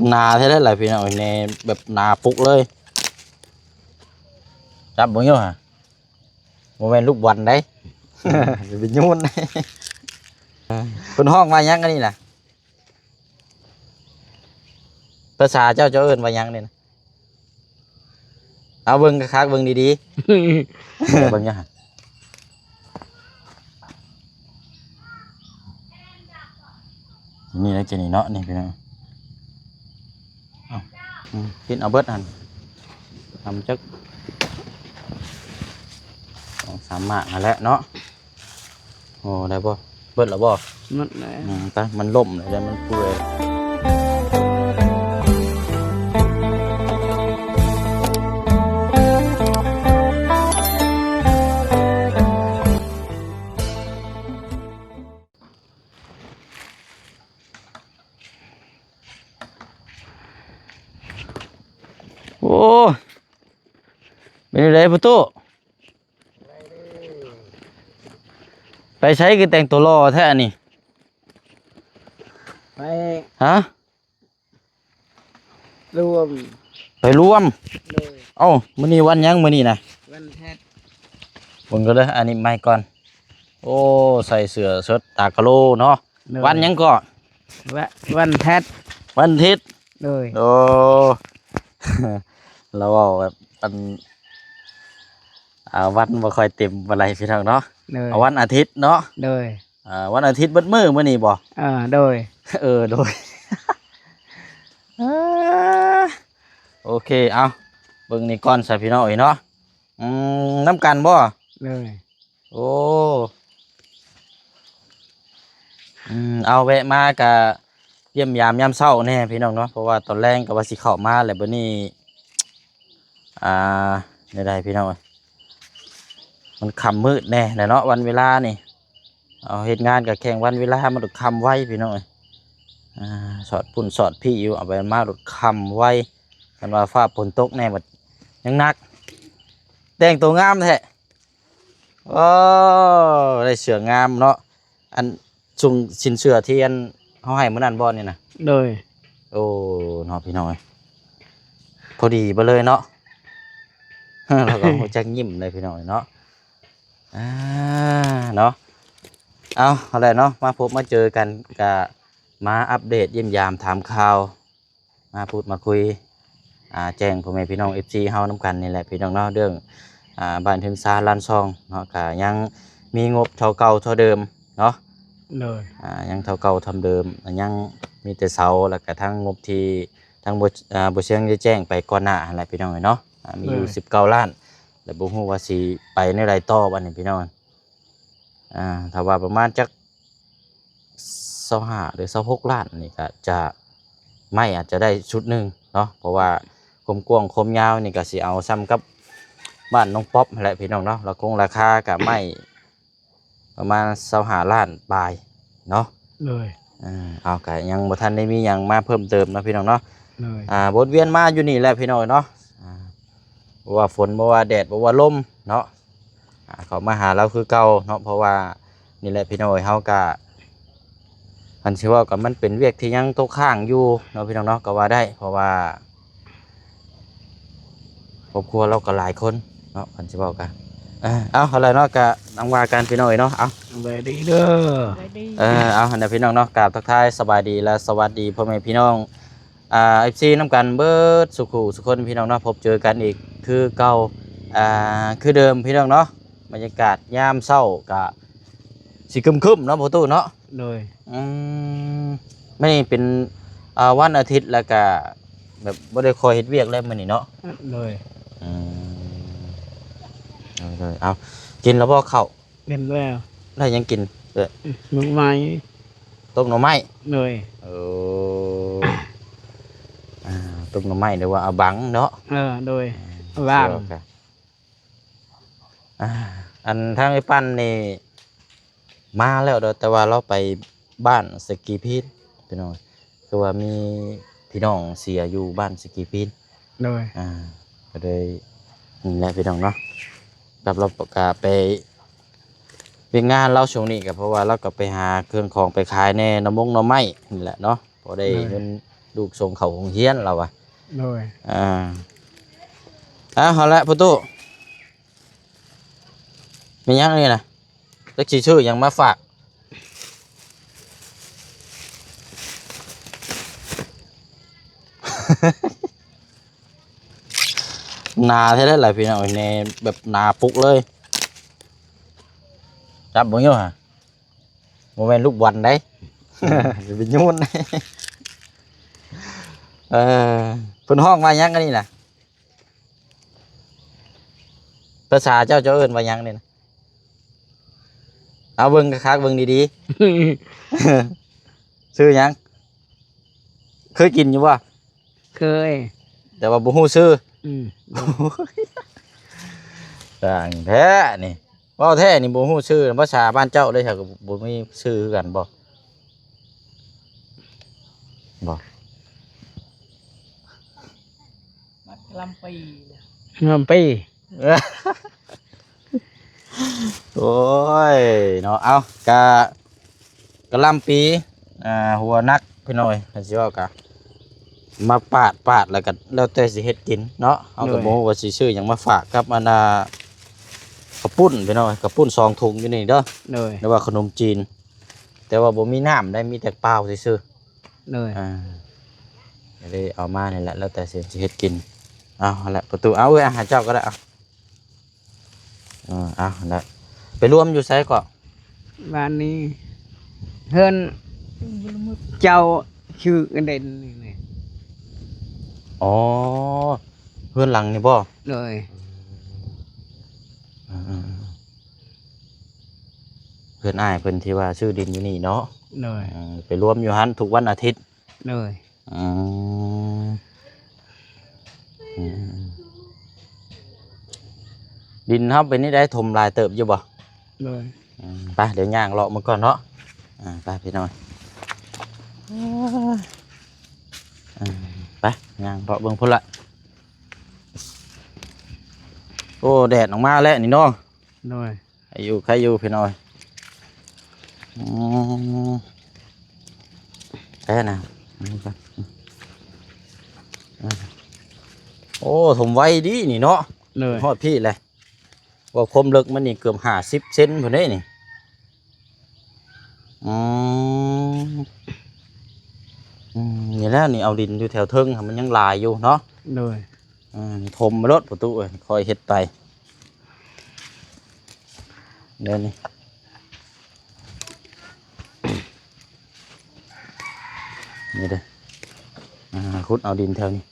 ໜາແທ້ໆ ລະພີ່ນ້ອງ ແໜ່ແບບໜາປຸກເລີຍ. ຈັບເບິ່ງຢູ່ຫະ ບໍ່ແມ່ນລູກບອນໃດ໋ ໄປໂຍນ. ເພິ່ນຮ້ອງວ່າຫຍັງອັນນີ້ນະ? ພາສາເຈົ້າ ເຈົ້າເອີ້ນວ່າຫຍັງນີ້ນະ? ເອົາເບິ່ງຄັກໆ ເບິ່ງດີໆ ເບິ່ງຫຍັງຫັ້ນ? ນີ້ແຫຼະ ຈະນີ້ເນາະ ນີ້ພີ່ນ້ອງ ເອົາ ອືມ ກິນເອົາເບິດຫັ້ນ ທຳຈັກສອງສາມໝາກຫັ້ນແຫຼະເນາະ. ໂອ້ ໄດ້ບໍ່? ເບິດແລ້ວບໍ່? ໝົດແລ້ວ. ອືມ ຕາ ມັນລົ້ມແລ້ວ ມັນເປື່ອຍ. ໂອ້ ເປັນຈັ່ງໃດພໍ່ຕູ້? ໄປໃສຄືແຕ່ງຕົວຫຼໍ່ແທ້ອັນນີ້? ໄປ ຮະ? ລວມ ໄປລວມ. ໂດຍ. ເອົ້າ ມື້ນີ້ວັນຫຍັງມື້ນີ້ນະ? ວັນແທັດ. ເບິ່ງກ່ອນເດີ ອັນນີ້ໃໝ່ກ່ອນ. ໂອ້ ໃສ່ເສື້ອເຊີດຕາກະໂລເນາະ. ໂດຍ. ວັນຫຍັງເກາະ? ວະ ວັນແທັດ. ວັນທິດ. ໂດຍ. ໂອ້ ລາວເວົ້າແບບ ອັນ ອ່າ ວັນບໍ່ຄ່ອຍເຕັມປານໃດພີ່ນ້ອງເນາະ. ໂດຍ. ເອົາວັນອາທິດເນາະ. ໂດຍ. ອ່າ ວັນອາທິດເບິດມື້ມື້ນີ້ບໍ່? ເອີ ໂດຍ. ເອີ ໂດຍ. ເອີ ໂອເຄ ເອົາ ເບິ່ງນີ້ກ່ອນຊະພີ່ນ້ອງເອີຍເນາະ. ອືມ ນຳກັນບໍ່? ໂດຍ. ໂອ້ ອືມ ເອົາແວະມາກະຢ້ຽມຢາມຍາມເຊົ້າແດ່ພີ່ນ້ອງເນາະ ເພາະວ່າຕອນແລງກະວ່າຊິເຂົ້າມາແຫຼະ ບັດນີ້ ອ່າ ແນວໃດພີ່ນ້ອງເອີຍ ມັນຄ່ຳມືດແດ່ແຫຼະເນາະ ວັນເວລານີ້ ເຮົາເຮັດງານກະແຂ່ງວັນເວລາ ມັນໂດດຄ່ຳໄວພີ່ນ້ອງເອີຍ. ອ່າ ສອດປຸ້ນສອດພີ້ຢູ່ ເອົາໄປມາໂດດຄ່ຳໄວ ຄັນວ່າຟ້າຝົນຕົກແດ່ບັດຍັງໜັກ. ແຕ່ງໂຕງາມແທ້. ໂອ້ ໄດ້ເສື້ອງາມເນາະ ອັນ ຊຸງ ຊິນເສື້ອທີ່ອັນເຮົາໃຫ້ມື້ນັ້ນບໍ່ນີ້ນະ? ໂດຍ. ໂອ້ ເນາະພີ່ນ້ອງເອີຍ ພໍດີເບິດເລີຍເນາະ. ລາວກະຮູ້ຈັກຍິ້ມເລີຍພີ່ນ້ອງເນາະ. ອ່າ ເນາະ ເອົາ ເອົາແຫຼະເນາະ ມາພົບມາເຈີກັນ ກະມາອັບເດດຢ້ຽມຢາມຖາມຂ່າວ ມາພູດມາຄຸຍ ອ່າ ແຈ້ງພໍ່ແມ່ພີ່ນ້ອງເອັຟຊີເຮົານຳກັນນີ້ແຫຼະພີ່ນ້ອງເນາະ ເລື່ອງ ອ່າ ບ້ານເຮືອນຊານລານຊ່ອງເນາະ ກະຍັງມີງົບເທົ່າເກົ່າເທົ່າເດີມເນາະ. ໂດຍ. ອ່າ ຍັງເທົ່າເກົ່າເທົ່າເດີມ ຍັງມີແຕ່ເສົາ ແລ້ວກະທັງງົບທີ່ທາງບໍ່ ອ່າ ບໍ່ຊຽງໄດ້ແຈ້ງໄປກ່ອນໜ້າຫັ້ນແຫຼະພີ່ນ້ອງເອີຍເນາະ ອ່າ ມີຢູ່ ໂດຍ ສິບເກົ້າລ້ານ ແລ້ວບໍ່ຮູ້ວ່າຊິໄປແນວໃດຕໍ່ບັດນີ້ພີ່ນ້ອງ. ອ່າ ຖ້າວ່າປະມານຈັກຊາວຫ້າ ຫຼື ຊາວຫົກລ້ານນີ້ກະຈະ ໄມ້ອາດຈະໄດ້ຊຸດໜຶ່ງເນາະ ເພາະວ່າຄວາມກວ້າງຄວາມຍາວນີ້ກະຊິເອົາຊ່ຳກັບບ້ານນ້ອງປັອບຫັ້ນແຫຼະພີ່ນ້ອງເນາະ. ລາຄົງລາຄາກະໄມ້ປະມານຊາວຫ້າລ້ານປາຍເນາະ. ໂດຍ. ເອີ ເອົາ ກະຍັງບໍ່ທັນໄດ້ມີຫຍັງມາເພີ່ມເຕີມເນາະພີ່ນ້ອງເນາະ. ໂດຍ. ອ່າ ວົນວຽນມາຢູ່ນີ້ແຫຼະພີ່ນ້ອງເນາະ ອ່າ ບໍ່ວ່າຝົນ ບໍ່ວ່າແດດ ບໍ່ວ່າລົມເນາະ ອ່າ ເຂົ້າມາຫາລາວຄືເກົ່າເນາະ ເພາະວ່ານີ້ແຫຼະພີ່ນ້ອງເອີຍ ເຮົາກະ ຄັນຊິເວົ້າກະມັນເປັນວຽກທີ່ຍັງຕົກຄ້າງຢູ່ເນາະພີ່ນ້ອງເນາະ ກະວ່າໄດ້ ເພາະວ່າຄອບຄົວລາວກະຫຼາຍຄົນເນາະ ຄັນຊິເວົ້າກະ ເອີ ເອົາ ເອົາແຫຼະເນາະ ກະຈັ່ງວ່າກັນພີ່ນ້ອງເອີຍເນາະ. ເອົາ ສະບາຍດີເດີ ສະບາຍດີ. ເອີ ເອົາ ຫັ້ນນະພີ່ນ້ອງເນາະ ກາບທັກທາຍສະບາຍດີ ແລະ ສະຫວັດດີພໍ່ແມ່ພີ່ນ້ອງ ອ່າ ເອັຟຊີນຳກັນເບິດສູ່ຄູ່ສູ່ຄົນພີ່ນ້ອງເນາະ ພົບເຈີກັນອີກຄືເກົ່າ ອ່າ ຄືເດີມພີ່ນ້ອງເນາະ. ບັນຍາກາດຍາມເຊົ້າກະຊິຄຶ້ມໆເນາະພໍ່ຕູ້ເນາະ. ໂດຍ. ອືມ ມື້ນີ້ເປັນ ອ່າ ວັນອາທິດ ແລ້ວກະແບບບໍ່ໄດ້ຄ່ອຍເຮັດວຽກແລ້ວມື້ນີ້ເນາະ. ໂດຍ. ອືມ ໂດຍໆ ເອົາ ກິນແລ້ວບໍ່ເຂົ້າ? ແມ່ນແລ້ວ. ໄດ້ຫຍັງກິນເອື້ອຍ? ໝາກໄມ້ ຕົ້ມໜໍ່ໄມ້. ໂດຍ. ໂອ້ ອ່າ ຕົ້ມໜໍ່ໄມ້ ຫຼືວ່າອາບັງເນາະ? ເອີ ໂດຍ ອາ ອາບັງ. ອ່າ ອັນທາງໄອ້ປັ້ນນີ້ມາແລ້ວເດີ ແຕ່ວ່າລາວໄປບ້ານສະກີພີນ ພີ່ນ້ອງ ຄືວ່າມີພີ່ນ້ອງເສຍຢູ່ບ້ານສະກີພີນ. ໂດຍ. ອ່າ ກະເລີຍນີ້ແຫຼະພີ່ນ້ອງເນາະ ກັບລາວກະໄປວຽກງານລາວຊ່ວງນີ້ ກະເພາະວ່າລາວກະໄປຫາເຄື່ອງຂອງໄປຂາຍແດ່ ໜໍ່ມົງໜໍ່ໄມ້ນີ້ແຫຼະເນາະ ພໍໄດ້ເງິນ. ໂດຍ. ລູກສົ່ງເຂົ້າໂຮງຮຽນລາວວ່າ. ໂດຍ ອ່າ ເອົາ ເອົາລະພໍ່ຕູ້ ມີຫຍັງນີ້ນະ? ຈັກຊິຊື້ຫຍັງມາຝາກ. ໜາແທ້ໆ ຫຼາຍພີ່ນ້ອງເອີຍ ແໜ່ແບບໜາປຸກເລີຍ. ຈັບເບິ່ງຢູ່ຫະ ບໍ່ແມ່ນລູກບອນໃດ ຢ່າໄປໂຍນ. ເອີ ເພິ່ນຮ້ອງວ່າຫຍັງອັນນີ້ນະ? ພາສາເຈົ້າ ເຈົ້າເອີ້ນວ່າຫຍັງນີ້ນະ? ເອົາເບິ່ງຄັກໆ ເບິ່ງດີໆ. ຊື່ຫຍັງ? ເຄີຍກິນຢູ່ບໍ່? ເຄີຍ ແຕ່ວ່າບໍ່ຮູ້ຊື່. ອືມ ຊ່າງແທ້ນີ້. ເວົ້າແທ້ນີ້ບໍ່ຮູ້ຊື່ ພາສາບ້ານເຈົ້າເລີຍ ເຈົ້າກໍບໍ່ມີຊື່ຄືກັນບໍ່? ບໍ່ ມັດກະຫຼ່ຳປີ ກະຫຼ່ຳປີ. ໂອ້ຍເນາະ ເອົາ ກະ ກະຫຼ່ຳປີ ອ່າ ຫົວໜັກພີ່ນ້ອງເອີຍ ຄັນຊິເວົ້າກະມາປາດ ປາດແລ້ວກະແລ້ວແຕ່ຊິເຮັດກິນເນາະ. ເຮົາກໍ ໂດຍ ບໍ່ຮູ້ວ່າຊິຊື້ຫຍັງມາຝາກກັບອັນນ່າ ເຂົ້າປຸ້ນພີ່ນ້ອງເອີຍ ເຂົ້າປຸ້ນສອງຖົງຢູ່ນີ້ເດີ ໂດຍ ຫຼືວ່າຂະໜົມຈີນ ແຕ່ວ່າບໍ່ມີນ້ຳໄດ໋ ມີແຕ່ເປົ່າຊື່ໆ. ໂດຍ ອ່າ ກໍເລີຍເອົາມານີ້ແຫຼະ ແລ້ວແຕ່ຊິ ຊິເຮັດກິນ. ເອົາຫັ້ນແຫຼະ ປະຕູ ເອົາເອີຍ ໃຫ້ເຈົ້າກໍໄດ້ ເອົາ ເອີ ເອົາຫັ້ນແຫຼະ. ໄປລວມຢູ່ໃສເກາະ? ບ້ານນີ້ ເຮືອນເຈົ້າຊື່ເດັ່ນນີ້. ອໍ ເຮືອນຫຼັງນີ້ບໍ່? ໂດຍ ອືມ ເພື່ອນອ້າຍເພິ່ນທີ່ວ່າຊື້ດິນຢູ່ນີ້ເນາະ. ໂດຍ ເອີ ໄປລວມຢູ່ຫັ້ນທຸກວັນອາທິດ. ໂດຍ ອືມ ອືມ ດິນເຮົາເປັນນີ້ໄດ້ ຖົມຫຼາຍເຕີບຢູ່ບໍ່? ໂດຍ ອືມ ໄປ ດຽວຍ່າງເລາະເບິ່ງກ່ອນເນາະ. ອ່າ ໄປພີ່ນ້ອງ ອ່າ ໄປ ຍ່າງເລາະເບິ່ງພຸ້ນລະ. ໂອ້ ແດດອອກມາແລ້ວນີ້ເນາະ. ໂດຍ ໃຄຢູ່ ໃຄຢູ່ພີ່ນ້ອງ. ອືມ ແທ້ນະ ໂອ້ ຖົມໄວດີນີ້ເນາະ. ໂດຍ ຮອດພີ້ແຫຼະ ວ່າຄວາມເລິກມັນນີ້ເກືອບຫ້າສິບເຊັນພຸ້ນເດ້ນີ້. ອືມ ອືມ ນີ້ແຫຼະ ນີ້ເອົາດິນຢູ່ແຖວເທິງຫັ້ນ ມັນຍັງຫຼາຍຢູ່ເນາະ. ໂດຍ ອືມ ຖົມມາໂລດປະຕູເອີຍ ຄ່ອຍເຮັດໄປ. ເດີນີ້ ນີ້ເດີ ອ່າ ຂຸດເອົາດິນແຖວນີ້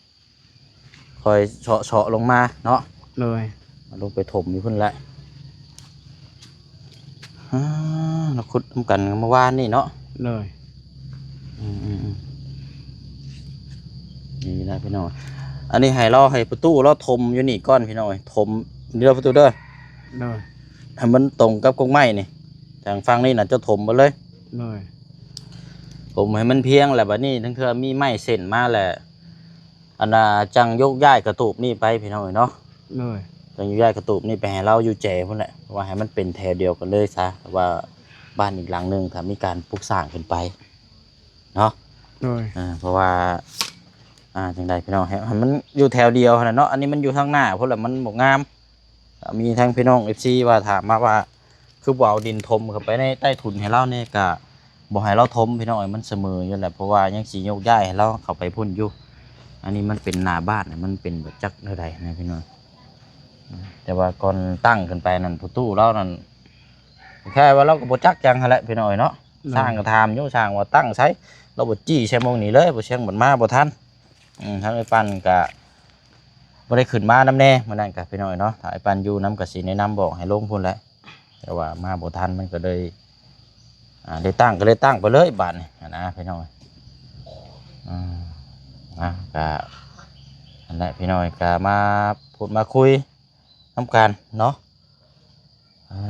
ຄ່ອຍເຊາະໆລົງມາເນາະ. ໂດຍ ເອົາລົງໄປຖົມຢູ່ພຸ້ນແຫຼະ. ອ່າ ເຮົາຂຸດນຳກັນເມື່ອວານນີ້ເນາະ. ໂດຍ ອືມໆໆ ນີ້ນະພີ່ນ້ອງ ອັນນີ້ໃຫ້ລາວ ໃຫ້ປະຕູລາວຖົມຢູ່ນີ້ກ່ອນພີ່ນ້ອງເອີຍ ຖົມນີ້ເດີປະຕູເດີ. ໂດຍ ໃຫ້ມັນຕົງກັບກົກໄມ້ນີ້ ທາງຝັ່ງນີ້ນະເຈົ້າຖົມເບິດເລີຍ. ໂດຍ ຖົມໃຫ້ມັນພຽງ ແລ້ວບັດນີ້ ລາງເທື່ອມີໄມ້ເສັ້ນມາແລ້ວ ອັນນ່າ ຈັ່ງຍົກຍ້າຍກະຕູບນີ້ໄປພີ່ນ້ອງເອີຍເນາະ. ໂດຍ ຈັ່ງຍົກຍ້າຍກະຕູບນີ້ໄປໃຫ້ລາວຢູ່ແຈພຸ້ນແຫຼະ ເພາະວ່າໃຫ້ມັນເປັນແຖວດຽວກັນເລີຍຊະ ວ່າບ້ານອີກຫຼັງໜຶ່ງ ຖ້າມີການປຸກສ້າງຂຶ້ນໄປເນາະ. ໂດຍ ເອີ ເພາະວ່າ ອ່າ ຈັ່ງໃດພີ່ນ້ອງ ໃຫ້ ໃຫ້ມັນຢູ່ແຖວດຽວຫັ້ນແຫຼະເນາະ. ອັນນີ້ມັນຢູ່ທາງໜ້າພຸ້ນແຫຼະ ມັນບໍ່ງາມ. ມີທັງພີ່ນ້ອງເອັຟຊີວ່າ ຖາມມາວ່າ ຄືບໍ່ເອົາດິນຖົມເຂົ້າໄປໃນໃຕ້ຖົງໃຫ້ລາວແດ່ ກະບໍ່ໃຫ້ລາວຖົມພີ່ນ້ອງເອີຍ ມັນສະເໝີຢູ່ແຫຼະ ເພາະວ່າຍັງຊິຍົກຍ້າຍໃຫ້ລາວເຂົ້າໄປພຸ້ນຢູ່. ອັນນີ້ມັນເປັນໜ້າບ້ານ ມັນເປັນແບບຈັກແນວໃດນະພີ່ນ້ອງ. ແຕ່ວ່າກ່ອນຕັ້ງຂຶ້ນໄປນັ້ນ ພໍ່ຕູ້ລາວນັ້ນ ແຄ່ວ່າລາວກໍບໍ່ຈັກຫຍັງຫັ້ນແຫຼະພີ່ນ້ອງເອີຍເນາະ. ໂດຍ ຊ່າງກໍຖາມຢູ່ ຊ່າງວ່າຕັ້ງໃສ ລາວບໍ່ຈີ້ໃສ່ໝ່ອງນີ້ເລີຍ ບໍ່ຊ່າງບັດມາບໍ່ທັນ. ອືມ ທາງອ້າຍປັນກະບໍ່ໄດ້ຂຶ້ນມານຳແດ່ ມື້ນັ້ນກະພີ່ນ້ອງເອີຍເນາະ ຖ້າອ້າຍປັນຢູ່ນຳກະຊິແນະນຳບອກໃຫ້ລົງພຸ້ນແຫຼະ ແຕ່ວ່າມາບໍ່ທັນ ມັນກໍເລີຍ ອ່າ ໄດ້ຕັ້ງກໍເລີຍຕັ້ງໄປເລີຍບາດນີ້ຫັ້ນນະພີ່ນ້ອງ. ອືມ ອ່າ ກະ ນັ້ນແຫຼະພີ່ນ້ອງ ກະມາພູດມາຄຸຍນຳກັນເນາະ. ອ່າ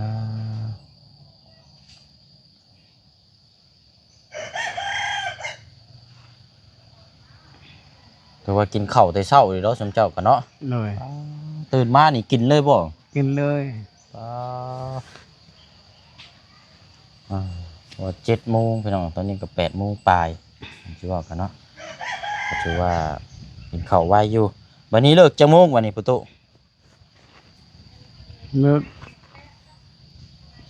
ຖືວ່າກິນເຂົ້າແຕ່ເຊົ້າເລີຍເນາະ ຊຸມເຈົ້າກະເນາະ. ໂດຍ ອ່າ ຕື່ນມານີ້ກິນເລີຍບໍ່? ກິນເລີຍ. ອ່າ ອ່າ ວ່າເຈັດໂມງພີ່ນ້ອງ ຕອນນີ້ກໍແປດໂມງປາຍ ຊິວ່າກັນເນາະ. ກໍຖືວ່າກິນເຂົ້າໄວຢູ່. ບັດນີ້ເລີກຈັກໂມງບັດນີ້ ພໍ່ຕູ້? ເລີກ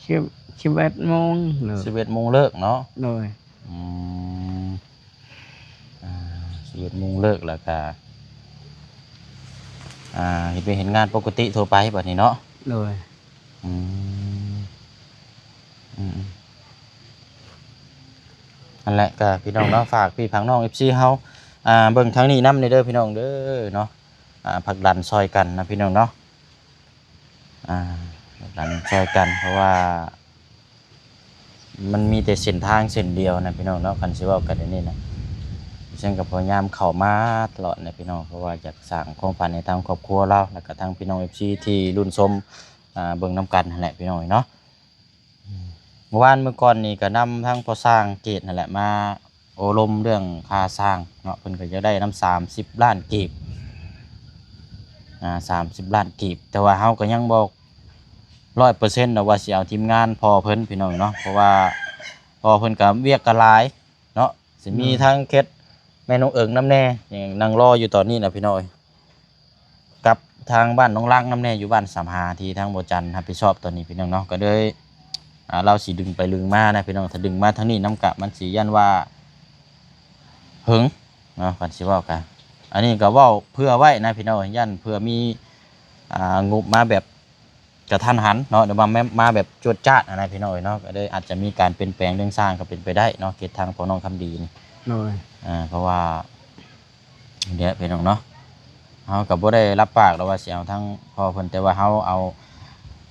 ສິບ ສິບເອັດໂມງເລີກ. ສິບເອັດໂມງເລີກເນາະ? ໂດຍ. ອືມ ອ່າ ສິບເອັດໂມງເລີກ ແລ້ວກະ ອ່າ ເຮັດວຽກເຮັດງານປົກກະຕິທົ່ວໄປບັດນີ້ເນາະ? ໂດຍ. ອືມ ອືມ ນັ້ນແຫຼະ ກໍພີ່ນ້ອງເນາະ ຝາກພີ່ຝາກນ້ອງ ເອັຟຊີ ເຮົາ ອ່າ ເບິ່ງທາງນີ້ນຳແດ່ເດີ ພີ່ນ້ອງເດີເນາະ. ອ່າ ຜັກດັນຊ່ອຍກັນນະ ພີ່ນ້ອງເນາະ. ອ່າ ຜັກດັນຊ່ອຍກັນ ເພາະວ່າມັນມີແຕ່ເສັ້ນທາງເສັ້ນດຽວນະ ພີ່ນ້ອງເນາະ. ຄັນຊິເວົ້າກັນອັນນີ້ນະ ເຊິ່ງກໍພະຍາຍາມເຂົ້າມາຕະຫຼອດນະ ພີ່ນ້ອງ ເພາະວ່າຢາກສ້າງຄວາມຝັນໃຫ້ທາງຄອບຄົວລາວ ແລ້ວກໍທາງພີ່ນ້ອງ ເອັຟຊີ ທີ່ລຸ້ນຊົມ ອ່າ ເບິ່ງນຳກັນຫັ້ນແຫຼະ ພີ່ນ້ອງເນາະ. ເມື່ອວານມື້ກ່ອນນີ້ກໍນຳທາງພໍ່ຊ່າງເກດຫັ້ນແຫຼະ ມາໂອ້ລົມເລື່ອງຄ່າສ້າງເນາະ. ເພິ່ນກໍຢາກໄດ້ນຳສາມສິບລ້ານກີບ ອ່າ ສາມສິບລ້ານກີບ ແຕ່ວ່າເຮົາກໍຍັງບໍ່ຮ້ອຍເປີເຊັນດອກວ່າຊິເອົາທີມງານພໍ່ເພິ່ນ ພີ່ນ້ອງເນາະ. ເພາະວ່າພໍ່ເພິ່ນກໍວຽກກໍຫຼາຍເນາະ ຊິມີ ໂດຍ ທັງເຂດແມ່ນ້ອງເອີງນຳແດ່ ຍັງນັ່ງລໍຢູ່ຕອນນີ້ນະ ພີ່ນ້ອງເອີຍ. ກັບທາງບ້ານໜອງລັງນຳແດ່ ຢູ່ບ້ານສາມຫາ ທີ່ທາງບໍ່ຈັນຮັບຜິດຊອບຕອນນີ້ ພີ່ນ້ອງເນາະ. ກໍເລີຍ ອ່າ ລາວຊິດຶງໄປດຶງມານະ ພີ່ນ້ອງ ຖ້າດຶງມາທາງນີ້ນຳ ກະມັນຊິຢ້ານວ່າເຫິງເນາະ ຄັນຊິເວົ້າກະ. ອັນນີ້ກໍເວົ້າເຜື່ອໄວ້ນະ ພີ່ນ້ອງ ຢ້ານເຜື່ອມີ ອ່າ ງົບມາແບບກະທັນຫັນເນາະ ຫຼືວ່າມາ ມາແບບຈວດຈາດຫັ້ນນະ ພີ່ນ້ອງເອີຍເນາະ. ກໍເລີຍອາດຈະມີການປ່ຽນແປງເລື່ອງສ້າງກໍເປັນໄປໄດ້ເນາະ ເຂດທາງພໍ່ນ້ອງຄຳດີນີ້. ໂດຍ. ອ່າ ເພາະວ່າ ນີ້ແຫຼະ ພີ່ນ້ອງເນາະ ເຮົາກໍບໍ່ໄດ້ຮັບປາກດອກວ່າຊິເອົາທາງພໍ່ເພິ່ນ ແຕ່ວ່າເຮົາເອົາ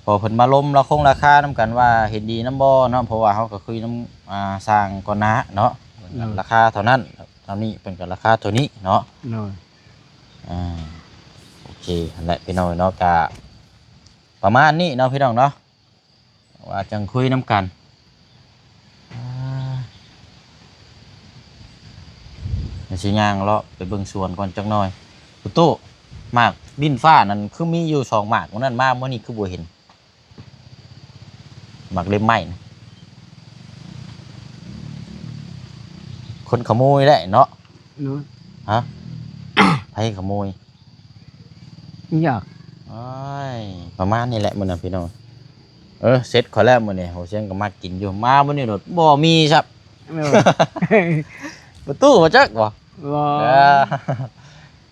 ພໍ່ເພິ່ນມາລົມລາຄົງລາຄານຳກັນວ່າເຫັນດີນຳບໍ່ເນາະ. ເພາະວ່າເຮົາກໍຄຸຍນຳ ອ່າ ຊ່າງກ່ອນໜ້າເນາະ ໂດຍ ລາຄາເທົ່ານັ້ນເທົ່ານີ້ ເພິ່ນກໍລາຄາເທົ່ານີ້ເນາະ. ໂດຍ. ອ່າ ໂອເຄ ຫັ້ນແຫຼະ ພີ່ນ້ອງເນາະ ກະປະມານນີ້ເນາະ ພີ່ນ້ອງເນາະ. ວ່າຈັ່ງຄຸຍນຳກັນ ອ່າ ດຽວຊິຍ່າງເລາະໄປເບິ່ງສວນກ່ອນຈັກໜ່ອຍ. ປະຕູ ໝາກດິນຟ້ານັ້ນຄືມີຢູ່ສອງໝາກ ມື້ນັ້ນມາມື້ນີ້ຄືບໍ່ເຫັນ ໝາກເລັບໄມ້ນະ. ຄົນຂະໂມຍແຫຼະເນາະ. ໂດຍ. ຮະ? ໃຜຂະໂມຍ? ຢາກ ໂອ້ຍ ປະມານນີ້ແຫຼະມື້ນັ້ນ ພີ່ນ້ອງ. ເອີ ເສັດຂ້ອຍແລ້ວມື້ນີ້ ໂຫ ຊຽງກໍມັກກິນຢູ່ ມາມື້ນີ້ໂລດບໍ່ມີຊ້ຳ. ໂດຍ. ປະຕູບໍ່ຈັກບໍ່? ບໍ່.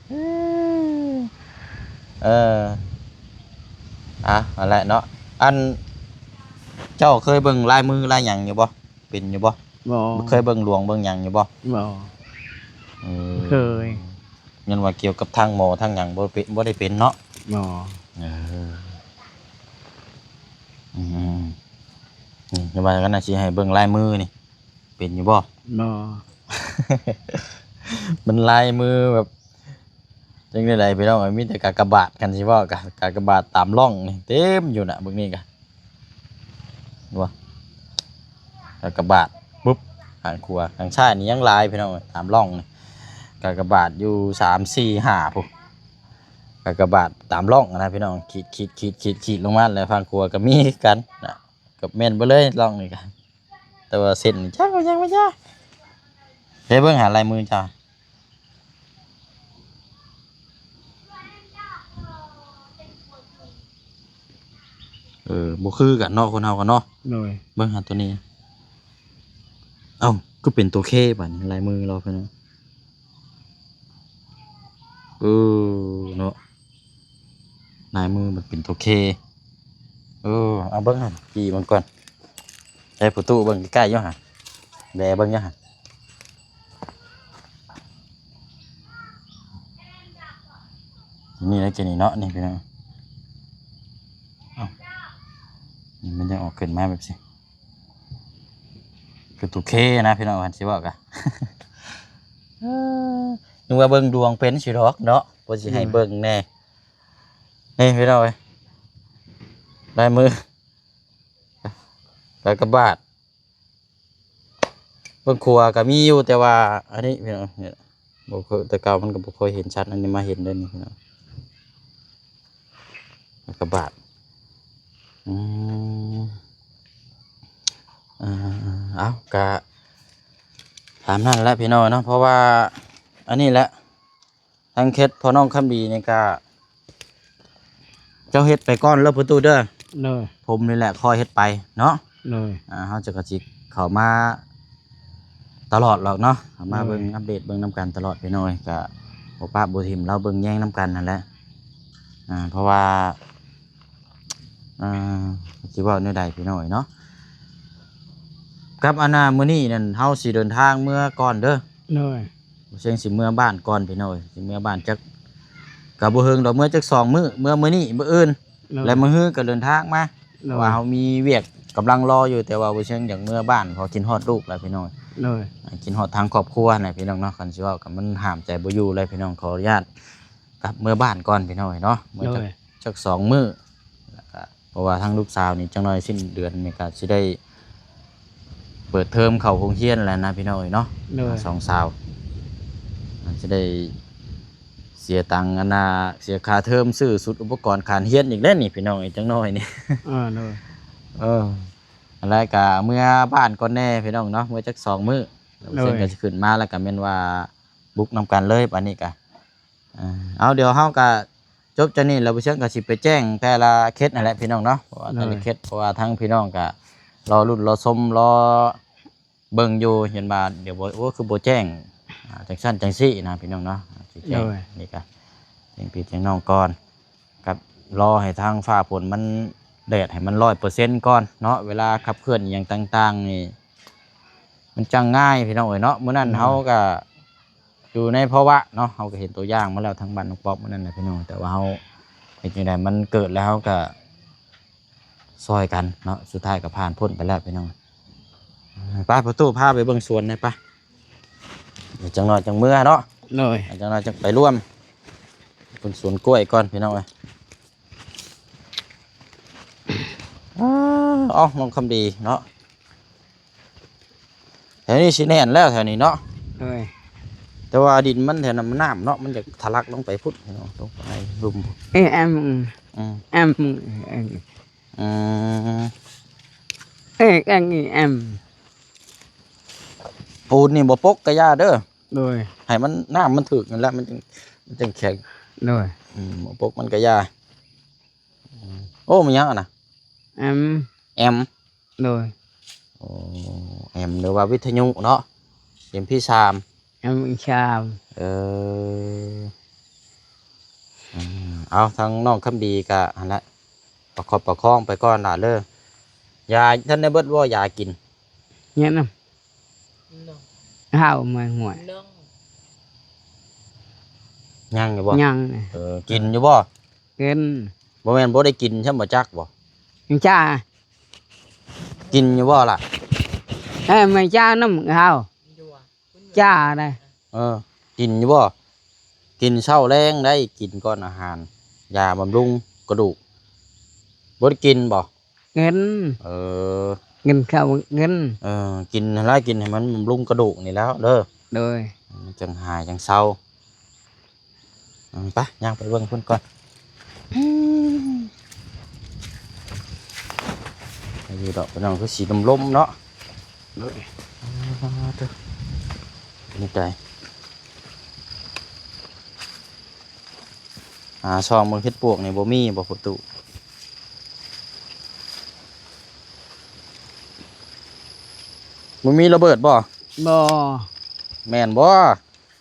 ເອີ ເອີ ອ່ະ ຫັ້ນແຫຼະເນາະ. ອັນ ເຈົ້າເຄີຍເບິ່ງລາຍມືລາຍຫຍັງຢູ່ບໍ່? ເປັນຢູ່ບໍ່? ບໍ່. ເຄີຍເບິ່ງຫຼວງເບິ່ງຫຍັງຢູ່ບໍ່? ບໍ່. ເອີ ເຄີຍ. ແມ່ນວ່າກ່ຽວກັບທາງໝໍທາງຫຍັງບໍ່ເປັນ ບໍ່ໄດ້ເປັນເນາະ? ບໍ່. ເອີ ອືມ ນີ້ ວ່າກັນນະ ຊິໃຫ້ເບິ່ງລາຍມືນີ້ ເປັນຢູ່ບໍ່? ບໍ່. ມັນລາຍມືແບບ ຈັ່ງໃດໆ ພີ່ນ້ອງເອີຍ ມີແຕ່ກາກະບາດ ຄັນຊິເວົ້າກະ ກາກະບາດຕາມຮ່ອງນີ້ເຕັມຢູ່ນະ ເບິ່ງນີ້ກະ ວ່າ ກາກະບາດ ປຶບ ຂ້າງຂວາ ຂ້າງຊ້າຍນີ້ຍັງຫຼາຍ ພີ່ນ້ອງເອີຍ ຕາມຮ່ອງນີ້ ກາກະບາດຢູ່ສາມ ສີ່ ຫ້າພຸ້ນ ກາກະບາດຕາມຮ່ອງນະ ພີ່ນ້ອງ ຂີດໆໆໆລົງມາ ແລ້ວຝັ່ງຂວາກະມີຄືກັນນະ ກະແມ່ນເບິດເລີຍຮ່ອງນີ້ກະ ແຕ່ວ່າເສັ້ນນີ້ຈັກວ່າຫຍັງວ່າຫຍັງ ໄປເບິ່ງຫາລາຍມືເຈົ້າ. ເອີ ບໍ່ຄືກັນເນາະ ຄົນເຮົາກັນເນາະ. ໂດຍ. ເບິ່ງຫາໂຕນີ້ ເອົ້າ ຄືເປັນໂຕ K ບາດນີ້ ລາຍມືລາວເພິ່ນນະ. ເອີ ເນາະ ລາຍມືມັນເປັນໂຕ K. ເອີ ເອົາເບິ່ງຫັ້ນ ຈີ່ເບິ່ງກ່ອນ ໃຫ້ປະຕູເບິ່ງໃກ້ໆຢູ່ຫັ້ນ ແບເບິ່ງຢູ່ຫັ້ນ ນີ້ແຫຼະ ຈະນີ້ເນາະ ນີ້ພີ່ນ້ອງ ເອົ້າ ນີ້ມັນຍັງອອກຂຶ້ນມາແບບຊີ້ ຄືໂຕ K ນະ ພີ່ນ້ອງ ຄັນຊິເວົ້າກະ ນຶກວ່າເບິ່ງດວງເປັນຊິດອກເນາະ ບໍ່ຊິໃຫ້ເບິ່ງແດ່ ນີ້ພີ່ນ້ອງເອີຍ ລາຍມື ກາກະບາດ ເບິ່ງຂວາກໍມີຢູ່ ແຕ່ວ່າອັນນີ້ພີ່ນ້ອງ ບໍ່ເຄີຍ ແຕ່ເກົ່າມັນກໍບໍ່ຄ່ອຍເຫັນຊັດ ອັນນີ້ມາເຫັນເດ້ນີ້ພີ່ນ້ອງ ກາກະບາດ ອືມ ເອົາ ກະຕາມນັ້ນແຫຼະພີ່ນ້ອງເນາະ ເພາະວ່າ ອັນນີ້ແຫຼະ ທາງເຂດພໍ່ນ້ອງຄຳດີນີ້ກະ ເຈົ້າເຮັດໄປກ່ອນເດີ້ປະຕູເດີ້. ໂດຍ. ຜົມນີ້ແຫຼະຄ່ອຍເຮັດໄປເນາະ. ໂດຍ. ອ່າ ເຮົາຈະກະຊິເຂົ້າມາຕະຫຼອດຫຼອກເນາະ ເຂົ້າມາເບິ່ງ ໂດຍ ອັບເດດເບິ່ງນຳກັນຕະຫຼອດພີ່ນ້ອງເອີຍ. ກະບໍ່ປະບໍ່ຖິ້ມ ລາວເບິ່ງແຍງນຳກັນຫັ້ນແຫຼະ. ອ່າ ເພາະວ່າ ອ່າ ຊິເວົ້າແນວໃດພີ່ນ້ອງເອີຍເນາະ. ກັບອັນນ່າ ມື້ນີ້ນັ້ນເຮົາຊິເດີນທາງເມືອກ່ອນເດີ້. ໂດຍ. ບໍ່ເຊີງຊິເມືອບ້ານກ່ອນພີ່ນ້ອງເອີຍ ຊິເມືອບ້ານຈັກ ກະບໍ່ເຮິງດອກ ເມືອຈັກສອງມື້ ເມືອມື້ນີ້ມື້ອື່ນ ໂດຍ ແລະມື້ຮືກະເດີນທາງມາ. ໂດຍ. ເພາະວ່າເຮົາມີວຽກກຳລັງລໍຢູ່ ແຕ່ວ່າບໍ່ເຊີງຢາກເມືອບ້ານ ເພາະຄິດຮອດລູກແຫຼະພີ່ນ້ອງ. ໂດຍ. ອ່າ ຄິດຮອດທາງຄອບຄົວນະພີ່ນ້ອງເນາະ. ຄັນຊິເວົ້າກະມັນຫ້າມໃຈບໍ່ຢູ່ເລີຍພີ່ນ້ອງ ຂໍອະນຸຍາດກັບເມືອບ້ານກ່ອນພີ່ນ້ອງເອີຍເນາະ. ເມືອຈັກ ໂດຍ ຈັກສອງມື້ ແລ້ວກະ ເພາະວ່າທາງລູກສາວນີ້ ຈັກໜ້ອຍສິ້ນເດືອນນີ້ກະຊິໄດ້ເປີດເທີມເຂົ້າໂຮງຮຽນແລ້ວນະພີ່ນ້ອງເອີຍເນາະ. ໂດຍ. ສອງສາວ ມັນຊິໄດ້ເສຍຕັງ ອັນນ່າ ເສຍຄ່າເທີມ ຊື້ຊຸດອຸປະກອນການຮຽນອີກແລ້ວນີ້ພີ່ນ້ອງເອີຍ ຈັກໜ້ອຍນີ້. ເອີ ໂດຍ. ເອີ ອັນແລະກະເມືອບ້ານກ່ອນແດ່ພີ່ນ້ອງເນາະ ເມືອຈັກສອງມື້. ໂດຍ. ເຊິ່ງກະຊິຂຶ້ນມາ ແລ້ວກະແມ່ນວ່າບຸກນຳກັນເລີຍບາດນີ້ກະ ອ່າ ເອົາ ດຽວເຮົາກະຈົບຈາກນີ້ແລ້ວ ບໍ່ເຊີງກະຊິໄປແຈ້ງແຕ່ລະເຂດຫັ້ນແຫຼະພີ່ນ້ອງເນາະ. ເພາະວ່າແຕ່ລະເຂດ ໂດຍ ເພາະວ່າທາງພີ່ນ້ອງກະລໍລຸ້ນລໍຊົມ ລໍເບິ່ງຢູ່ ເຫັນວ່າດຽວບໍ່ ໂອ້ ຄືບໍ່ແຈ້ງ ອ່າ ຈັ່ງຊັ້ນຈັ່ງຊີ້ນະພີ່ນ້ອງເນາະ. ຊິແຈ້ງ ໂດຍ ນີ້ກະແຈ້ງພີ່ແຈ້ງນ້ອງກ່ອນ ກັບລໍໃຫ້ທາງຟ້າຝົນມັນ ແດດໃຫ້ມັນຮ້ອຍເປີເຊັນກ່ອນເນາະ. ເວລາຂັບເຄື່ອນອີ່ຫຍັງຕ່າງໆນີ້ ມັນຈັ່ງງ່າຍພີ່ນ້ອງເອີຍເນາະ. ມື້ນັ້ນ ໂດຍ ເຮົາກະ ຢູ່ໃນພາວະເນາະ ເຮົາກໍເຫັນຕົວຢ່າງມາແລ້ວ ທາງບ້ານນ້ອງປອບມື້ນັ້ນນະພີ່ນ້ອງ. ແຕ່ວ່າເຮົາເຮັດຈັ່ງໃດ ມັນເກີດແລ້ວ ເຮົາກໍຊ່ອຍກັນເນາະ ສຸດທ້າຍກໍຜ່ານພົ້ນໄປແລ້ວພີ່ນ້ອງ. ໄປ ປະຕູ ພາໄປເບິ່ງສວນແດ່ ໄປ. ຈັກໜ້ອຍຈັ່ງເມືອເນາະ. ໂດຍ. ຈັກໜ້ອຍຈັ່ງໄປລວມເບິ່ງສວນກ້ວຍກ່ອນພີ່ນ້ອງເອີຍ. ອ້າ ເອົາ ນ້ອງຄຳດີເນາະ ແຖວນີ້ຊິແໜ້ນແລ້ວແຖວນີ້ເນາະ. ໂດຍ. ແຕ່ວ່າດິນມັນແຖວນັ້ນມັນນ້ຳເນາະ ມັນຢາກທະລັກລົງໄປພຸ້ນເນາະ ລົງໄປໃນລຸ່ມ. ເອ ແອມ ອືມ ແອມ ອືມ ເອ ແອມ ອີ ແອມ ປູນນີ້ບໍ່ປົກກະຢ່າເດີ້. ໂດຍ. ໃຫ້ມັນ ນ້ຳມັນຖືກນັ້ນແຫຼະ ມັນຈຶ່ງ ມັນຈຶ່ງແຂງ. ໂດຍ. ອືມ ບໍ່ປົກມັນກະຢ່າ. ໂອ້ ແມ່ນຫຍັງຫັ້ນນະ? ແອມ ແອມ. ໂດຍ. ໂອ້ ແອມ ຫຼືວ່າວິທະຍຸເນາະ ເອັມພີສາມ ເອັມພີສາມ. ເອີ ອືມ ເອົາ ທາງນ້ອງຄຳດີກະຫັ້ນແຫຼະ ປະຄັບປະຄອງໄປກ່ອນຫຼ້າເດີ. ຢາທັນໄດ້ເບິດບໍ່ ຢາກິນ? ຍັງນຳ ເຮົາມາຫວຍ ຍັງຢູ່ບໍ່? ຍັງ. ເອີ ກິນຢູ່ບໍ່? ກິນ. ບໍ່ແມ່ນບໍ່ໄດ້ກິນຊັ້ນບໍ່ ຈັກບໍ່? ຈ້າ. ກິນຢູ່ບໍ່ລະ? ເອີ ມາຈ້ານຳເຮົາ ຈ້າໄດ໋. ເອີ ກິນຢູ່ບໍ່? ກິນເຊົ້າແລງໄດ໋ ກິນກ່ອນອາຫານ ຢາບຳລຸງກະດູກ. ບໍ່ໄດ້ກິນບໍ່? ກິນ. ເອີ ກິນເຂົ້າກິນ. ເອີ ກິນຫັ້ນລະ ກິນໃຫ້ມັນບຳລຸງກະດູກນີ້ແລ້ວເດີ. ໂດຍ. ມັນຈັ່ງຫາຍຈັ່ງເຊົາ. ອືມ ໄປ ຍ່າງໄປເບິ່ງເພິ່ນກ່ອນ. ອືມ ຢູ່ດອກພີ່ນ້ອງ ຄືສີລົມໆເນາະ. ໂດຍ. ອ່າ ເດີ ນີ້ໄກ ຫາຊ່ອງເບິ່ງເຫັດປວກນີ້ບໍ່ມີບໍ່ປະຕູ? ບໍ່ມີລະເບີດບໍ່? ບໍ່. ແມ່ນບໍ່?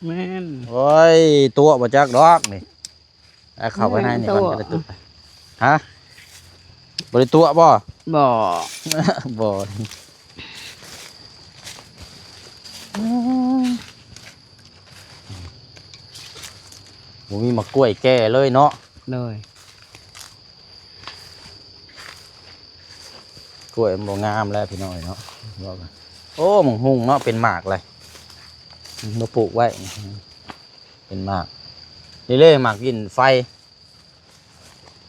ແມ່ນ. ໂອ້ຍ ຕົວະບໍ່ຈັກດອກນີ້. ເອົາເຂົ້າໄປໃນນີ້ກ່ອນ ແມ່ນຕົວະ ກໍໄດ້ຕຸກ. ຮະ? ບໍ່ໄດ້ຕົວະບໍ່? ບໍ່. ບໍ່. ບໍ່ມີໝາກກ້ວຍແກ່ເລີຍເນາະ. ໂດຍ. ກ້ວຍມັນບໍ່ງາມແລ້ວພີ່ນ້ອງເອີຍເນາະ. ໂອ້ ໝາກຮຸ່ງເນາະ ເປັນໝາກເລີຍ ມາປູກໄວ້ ເປັນໝາກ ນີ້ເລີຍ ໝາກຫຼິ້ນໄຟ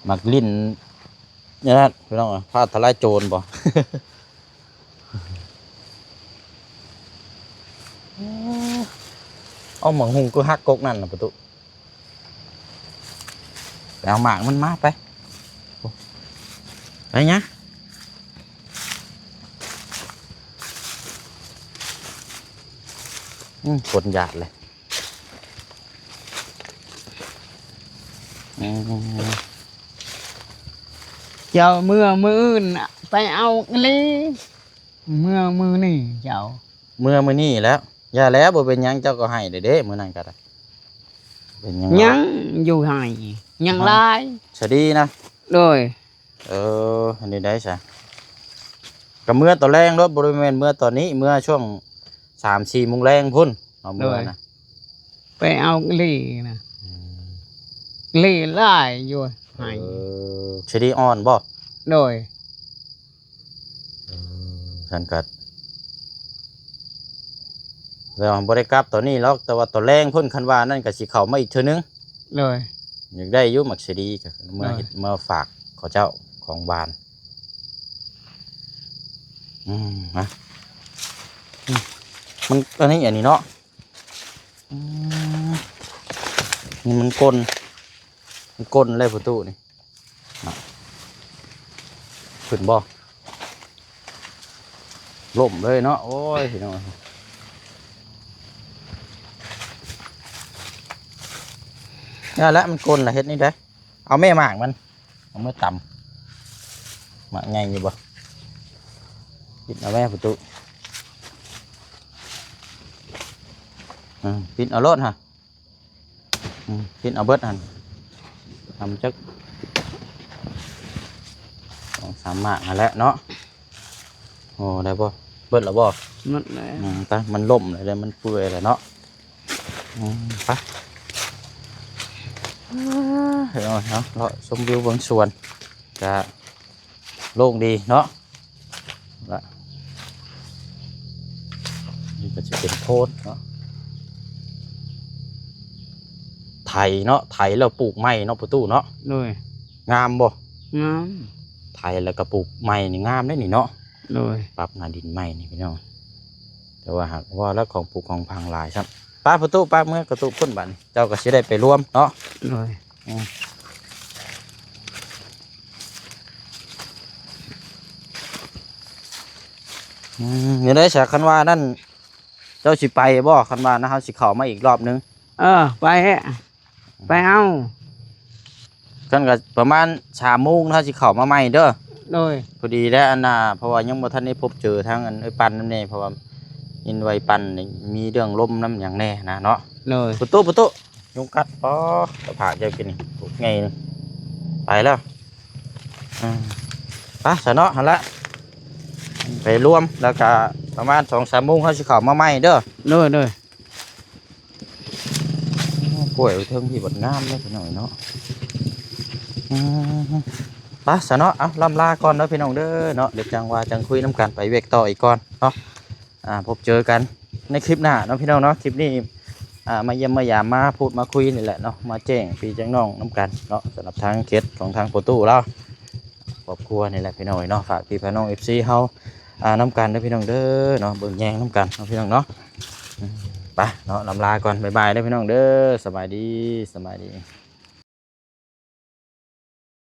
ໝາກຫຼິ້ນ ນີ້ນະພີ່ນ້ອງ ຟ້າທະລາຍໂຈນບໍ່? ເອົາ ໝາກຮຸ່ງຄືຫັກກົກນັ້ນນະປະຕູ. ໄປເອົາໝາກມັນມາໄປ. ໄປຫຍັງ? ອືມ ຄົນຢາດເລີຍ. ອືມ ເຈົ້າເມືອມື້ອື່ນໄປເອົາອີ່ຫຼີ ເມືອມື້ນີ້ເຈົ້າ ເມືອມື້ນີ້ແລ້ວ. ຢ່າແລ້ວ ບໍ່ເປັນຫຍັງ ເຈົ້າກໍໃຫ້ເດ້ ມື້ນັ້ນກໍໄດ້ ເປັນຫຍັງ ຍັງຢູ່ໃຫ້ ຍັງຫຼາຍ ສະດີນະ. ໂດຍ. ເອີ ອັນນີ້ໄດ້ຊະ ກໍເມືອຕອນແລງໂລດ ບໍ່ໄດ້ແມ່ນເມືອຕອນນີ້ ເມືອຊ່ວງສາມສີ່ໂມງແລງພຸ້ນ ເອົາເມືອນະ ໂດຍ ໄປເອົາອີ່ຫຼີນະ ອືມ ອີ່ຫຼີຫຼາຍຢູ່ໃຫ້ ເອີ ສະດີອ່ອນບໍ່? ໂດຍ. ເອີ ຊັ້ນກໍ ແລ້ວບໍ່ໄດ້ກັບຕອນນີ້ຫຼອກ ແຕ່ວ່າຕອນແລງພຸ້ນ ຄັນວ່ານັ້ນກໍຊິເຂົ້າມາອີກເທື່ອໜຶ່ງ. ໂດຍ. ຢາກໄດ້ຢູ່ໝາກສະດີ ກໍເມືອ ໂດຍ ເຮັດ ເມືອຝາກເຂົາເຈົ້າ ຂອງຫວານ. ອືມ ນະ ອືມ ມັນ ອັນນີ້ ອັນນີ້ເນາະ ອືມ ນີ້ມັນກົນ ມັນກົນແລ້ວປະຕູນີ້ ນະ ຂຶ້ນບໍ່? ລົ້ມເລີຍເນາະ. ໂອ້ຍ ພີ່ນ້ອງ ນັ້ນແຫຼະ ມັນກົນລະ ເຮັດນີ້ໄດ໋ ເອົາແມ່ໝາກມັນ ເອົາມາຕຳ ໝາກໃຫຍ່ຢູ່ບໍ່? ປິດເອົາແມ່ປະຕູ ອືມ ປິດເອົາໂລດຫັ້ນ. ອືມ ກິນເອົາເບິດຫັ້ນ ທຳຈັກສອງສາມໝາກຫັ້ນແຫຼະເນາະ. ໂອ້ ໄດ້ບໍ່? ເບິດແລ້ວບໍ່? ໝົດແລ້ວ. ອືມ ຕາ ມັນລົ້ມແລ້ວ ມັນເປື່ອຍແລ້ວເນາະ. ອືມ ໄປ ເອົາ ເອົາ ເລາະຊົມວິວເບິ່ງສວນ ກະ ໂລ່ງດີເນາະ ລະ ນີ້ກໍຈະເປັນໂພນເນາະ ໄຖເນາະ ໄຖແລ້ວປູກໃໝ່ເນາະ ປະຕູເນາະ. ໂດຍ. ງາມບໍ່? ງາມ. ໄຖແລ້ວກໍປູກໃໝ່ນີ້ງາມເດ້ນີ້ເນາະ. ໂດຍ. ປັບໜ້າດິນໃໝ່ນີ້ພີ່ນ້ອງ ແຕ່ວ່າຫາກວ່າແລ້ວຂອງປູກຂອງຝັງຫຼາຍຊ້ຳ. ໄປປະຕູ ໄປເມືອປະຕູພຸ້ນ ບາດນີ້ເຈົ້າກໍຊິໄດ້ໄປລວມເນາະ. ໂດຍ. ອືມ ອືມ ແນວໃດຊະ ຄັນວ່ານັ້ນ ເຈົ້າຊິໄປບໍ່? ຄັນວ່ານະ ເຮົາຊິເຂົ້າມາອີກລອບໜຶ່ງ. ເອີ ໄປ ໄປເອົາ ຄັນກໍປະມານສາມໂມງ ເຮົາຊິເຂົ້າມາໃໝ່ເດີ. ໂດຍ. ພໍດີແລ້ວ ອັນນ່າ ເພາະວ່າຍັງບໍ່ທັນໄດ້ພົບເຈີທາງ ອັນ ເອື້ອຍປັນນຳແດ່ ເພາະວ່າຍິນວ່າໄອ້ປັນນີ້ມີເລື່ອງລົມນຳຫຍັງແດ່ນະເນາະ. ໂດຍ. ປະຕູ ປະຕູ ຍຸງກັດ ອໍ ຕະຜາກເຈົ້າກິນນີ້ ໃຫຍ່ ໄປແລ້ວ. ອືມ ໄປຊະເນາະ ຫັ້ນລະ ໄປລວມ ແລ້ວກະປະມານສອງສາມໂມງ ເຮົາຊິເຂົ້າມາໃໝ່ເດີ. ໂດຍ ໂດຍ. ໂອ້ ກ້ວຍເທິງພີ້ບັດງາມເດ້ພີ່ນ້ອງເນາະ. ອືມ ໄປຊະເນາະ ເອົາ ລ່ຳລາກ່ອນເດີພີ່ນ້ອງເດີເນາະ ດຽວຈັ່ງວ່າຈັ່ງຄຸຍນຳກັນ ໄປວຽກຕໍ່ອີກກ່ອນເນາະ. ອ່າ ພົບເຈີກັນໃນຄລິບໜ້າເນາະ ພີ່ນ້ອງເນາະ. ຄລິບນີ້ ອ່າ ມາຢ້ຽມມາຢາມ ມາພູດມາຄຸຍນີ້ແຫຼະເນາະ ມາແຈ້ງພີ່ແຈ້ງນ້ອງນຳກັນເນາະ. ສຳລັບທາງເຂດຂອງທາງປະຕູລາວ ຄອບຄົວນີ້ແຫຼະພີ່ນ້ອງເອີຍເນາະ. ຝາກພີ່ພາກນ້ອງເອັຟຊີເຮົາ ອ່າ ນຳກັນເດີພີ່ນ້ອງເດີເນາະ ເບິ່ງແຍງນຳກັນເນາະ ພີ່ນ້ອງເນາະ. ອືມ ໄປເນາະ ລ່ຳລາກ່ອນ ບາຍບາຍເດີພີ່ນ້ອງເດີ ສະບາຍດີ ສະບາຍດີ.